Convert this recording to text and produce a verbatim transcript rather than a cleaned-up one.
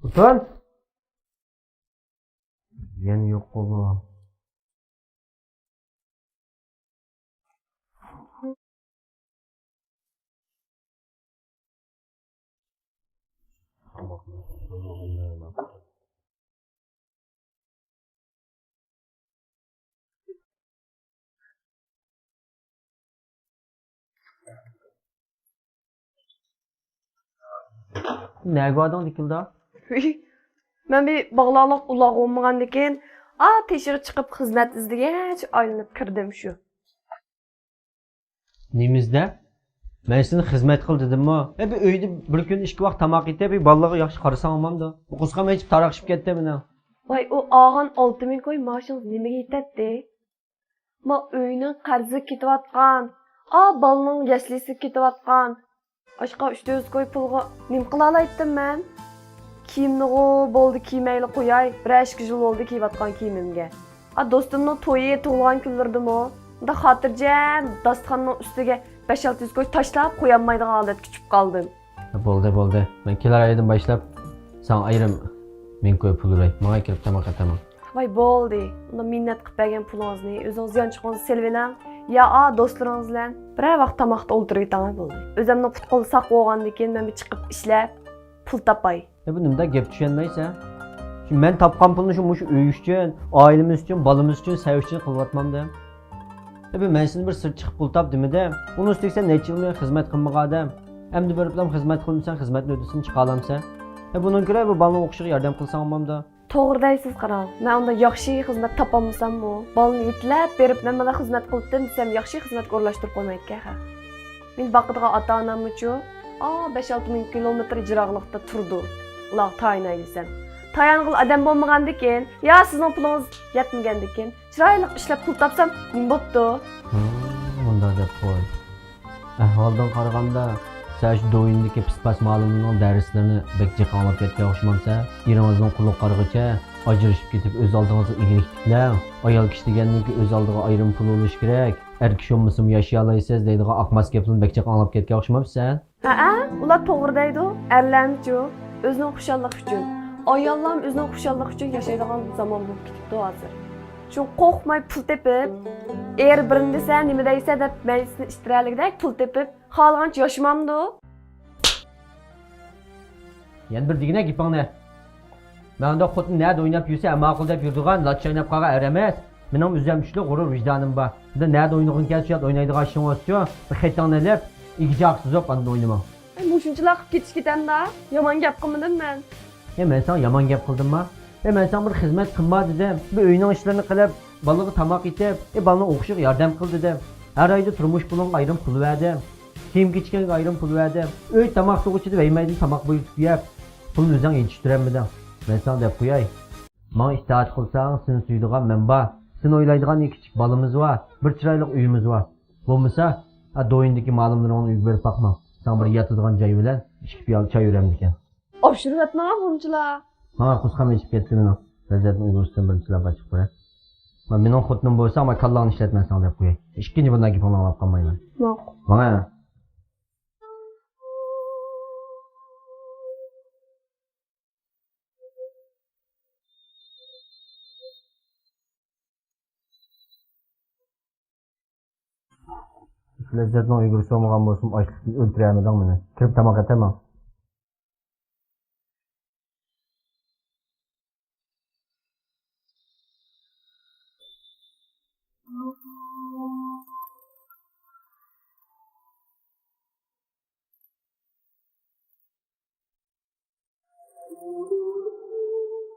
خوتۇن! يەنە يوق بۇ. نەگە باردىڭ دىكىلدا؟ ھۈي، مەن بىر باغلاقلىق ئۇلاغ بولمىغاندىكىن، ئا تېشىغا چىقىپ خىزمەت ئىزدىگەچ ئايلىنىپ كىردىم شۇ. نېمە ئىزدە؟ مەن سېنى خىزمەت قىل دېدىممۇ؟ ئە، بىر ئۆيدە بىر كۈن ئىككى ۋاق تاماق يېتىپ، بىر بالىلارغا ياخشى قارىساڭ بولمامدۇ؟ بۇ قۇسقام ئېچىپ تاراقشىپ كەتتى مېنىڭ. ۋاي، ئۇ ئالغان ئالتە مىڭ كوي مائاشىڭىز نېمىگە يېتەتتى؟ ما ئۆينىڭ قەرزىگە كېتىۋاتقان، ئا بالىنىڭ يەسلىسىگە كېتىۋاتقان. ئاشقا ئۈچ يۈز كوي پۇلغا نېمە قىلالايتتىم مەن؟ كىيىمنىغۇ بولدى كىيمەيلا قوياي، بىر ئىككى يىل بولدى كىيىۋاتقان كىيىمىمگە. ئا، دوستۇمنىڭ تويى، تۇغۇلغان كۈنلىرىدىمۇ مۇنداق خاتىرجەم داستىخاننىڭ ئۈستىگە بەش-ئالتە يۈز كوي تاشلاپ قويالمايدىغان ھالەتكە چۈشۈپ قالدىم. بولدى، بولدى. مەن كېلەر ئايدىن باشلاپ ساڭا ئايرىم مىڭ كوي پۇل بېرەي. ماڭا كېلىپ تاماق ئەتەمەن. ۋاي، بولدى. ئۇنداق مىننەت قىلىپ بەرگەن پۇلىڭىزنى ئۆزىڭىز يانچۇقىڭىزغا سېلىۋېلىڭ. يا ئا دوستلىرىڭىز بىلەن بىرەر ۋاق تاماقتا ئولتۇرۇۋېتىڭە بولدى. ئۆزۈمنىڭ پۇت-قولى ساق بولغاندىن كېيىن مەن بىر چىقىپ ئىشلەپ پۇل تاپاي. ئە، بۇ نېمىدە گەپ چۈشەنمەيسەن؟ شۇ مەن تاپقان پۇلنى شۇ مۇشۇ ئۆي ئۈچۈن، ئائىلىمىز ئۈچۈن، بالىمىز ئۈچۈن، سەن ئۈچۈن قىلىۋاتمامدىم. ئە، بۇ مەن سېنى بىر سىرت چىقىپ پۇل تاپ دېمىدىم. ئۇنىڭ ئۈستىگە سەن نەچچە يىل مېنى خىزمەت قىلمىغان ئادەم. ئەمدى بېرىپلا خىزمەت قىلمىساڭ، خىزمەتنىڭ ھۆددىسىنى چىقالامسەن؟ ئە، بۇنىڭ كۆرە بۇ بالىنىڭ ئوقۇشىغا ياردەم قىلساڭ بولمامدۇ؟ توغرا دەيسىز، قاراڭ. مەن ئۇنداق ياخشى خىزمەت تاپالمىساممۇ، بالىنى يېتىلەپ بېرىپ مەن مانا خىزمەت قىلىپتىم دېسەم، ياخشى خىزمەتكە ئورۇنلاشتۇرۇپ قويمايدىكەن، ھە. مېنى باقىدىغان ئاتا-ئاناممۇچۇ، ئا، بەش-ئالتە مىڭ كىلومېتىر يىراقلىقتا تۇرىدۇ. ئۇلارغا تايىناي دېسەم، تايانغىلى ئادەم بولمىغاندىكىن، يا سىزنىڭ پۇلىڭىز يەتمىگەندىكىن، چىرايلىق ئىشلەپ پۇل تاپسام نېمە بوپتۇ؟ ھىم، مۇنداق دەپ قوي. ئەھۋالدىن قارىغاندا، سەن شۇ دويىندىكى پىس-پاس مالىمنىڭ دەرسلىرىنى بەك جىق ئاڭلاپ كەتكەن ئوخشىمامسەن؟ ئېرىڭىزنىڭ قۇللۇقى قارىغىچە ئاجرىشىپ كېتىپ، ئۆز ئالدىڭىزغا ئىگىلىك تىكلەڭ. ئايال كىشى دېگەندىن كېيىن ئۆز ئالدىغا ئايرىم پۇل بولۇشى كېرەك. ئەر كىشى بولمىسىمۇ ياشىيالايسىز دەيدىغان ئاق ماس گەپلىرىنى بەك جىق ئاڭلاپ كەتكەن ئوخشىمامسەن؟ ھەئە، ئۇلار توغرا دەيدۇ. ئەرلەرمۇچۇ، ئۆزىنىڭ خۇشاللىقى ئۈچۈن، ئاياللارمۇ ئۆزىنىڭ خۇشاللىقى ئۈچۈن ياشايدىغان زامان بولۇپ كېتىپتۇ ھازىر. شۇڭا قورقماي پۇل تېپىپ، ئېرى بىرنى دېسە نېمە دەيسە دەپ مەيدىسىنى ئىتتىرەلىگۈدەك پۇل تېپىپ، خالىغانچە ياشىمامدۇ؟ يەنە بىر دېگىنە گېپىڭنى. مەن ئۇنداق خوتۇن نەدە ئويناپ يۈرسە ھەم ماقۇل دەپ يۈرىدىغان، لاچ چايناپ قالغان ئەر ئەمەس. مېنىڭ ئۆزۈمچىلىك غۇرۇر ۋىجدانىم بار. بۇنداق نەدە ئوينىغۇڭ كەلسە شۇ يەردە ئوينايدىغان ئىشىڭ بولسىچۇ، بىر خېتىڭنى ئېلىپ، ئىگە-چاقىسى بولۇپ ئاندىن ئوينىما. ئەي، مۇشۇنچىلا قىلىپ كېتىشكىتەمدا، يامان گەپ قىلمىدىم مەن. ئەي، مەن ساڭا يامان گەپ قىلدىمما؟ ئەي، مەن ساڭا بىر خىزمەت قىلما دېدىم. بىر ئۆينىڭ ئىشلىرىنى قىلىپ، بالىغا تاماق ئېتىپ، ئەي، بالىنىڭ ئوقۇشىغا ياردەم قىل دېدىم. ھەر ئايدا تۇرمۇش پۇلۇڭغا ئايرىم پۇل بەردىم. كىيىم-كېچىكىڭگە ئايرىم پۇل بەردىم. ئۆي تاماق سۇغۇچىدا ۋەيمەيدىن تاماق بۇيرۇتۇپ يەپ، پۇلنى ئۆزۈڭ يېتىشتۈرەلمىدىڭ. مەن ساڭا دەپ قوياي. ماڭا ئىتائەت قىلساڭ، سېنى سۆيىدىغان مەن بار. سېنى ئويلايدىغان ئىككى كىچىك بالىمىز بار. بىر چىرايلىق ئۆيىمىز بار. بولمىسا، ھە، دويىندىكى مالىملىرىڭنى ئۆيگە بېرىپ باقماڭ. ساڭا بىر ياتىدىغان جاي بىلەن ئىككى پىيالە چاي بېرەمدىكەن. ئاپشۇرۇۋەتمەڭ بۇنچىلا. ماڭا قۇسقام ئېچىپ كەتتى مېنىڭ. لەززەتنى ئۇيغۇرىستىن بىرىنچىلەپ ئاچىق بېرە. مانا مېنىڭ خوتۇنۇم بولسا، مانا كاللاڭنى ئىشلەتمەن ساڭا دەپ قوياي. ئىككىنچى بۇنداق گېپىڭنى ئاڭلاپ قالمايمەن. ماقۇل. ماڭا. لەززەتنىڭ ئۇيغۇرى سومىغان بولسىمۇ، ئاچلىقتىن ئۆلتۈرەلمىدىڭ مېنى. كىرىپ تاماق ئەتەمەن.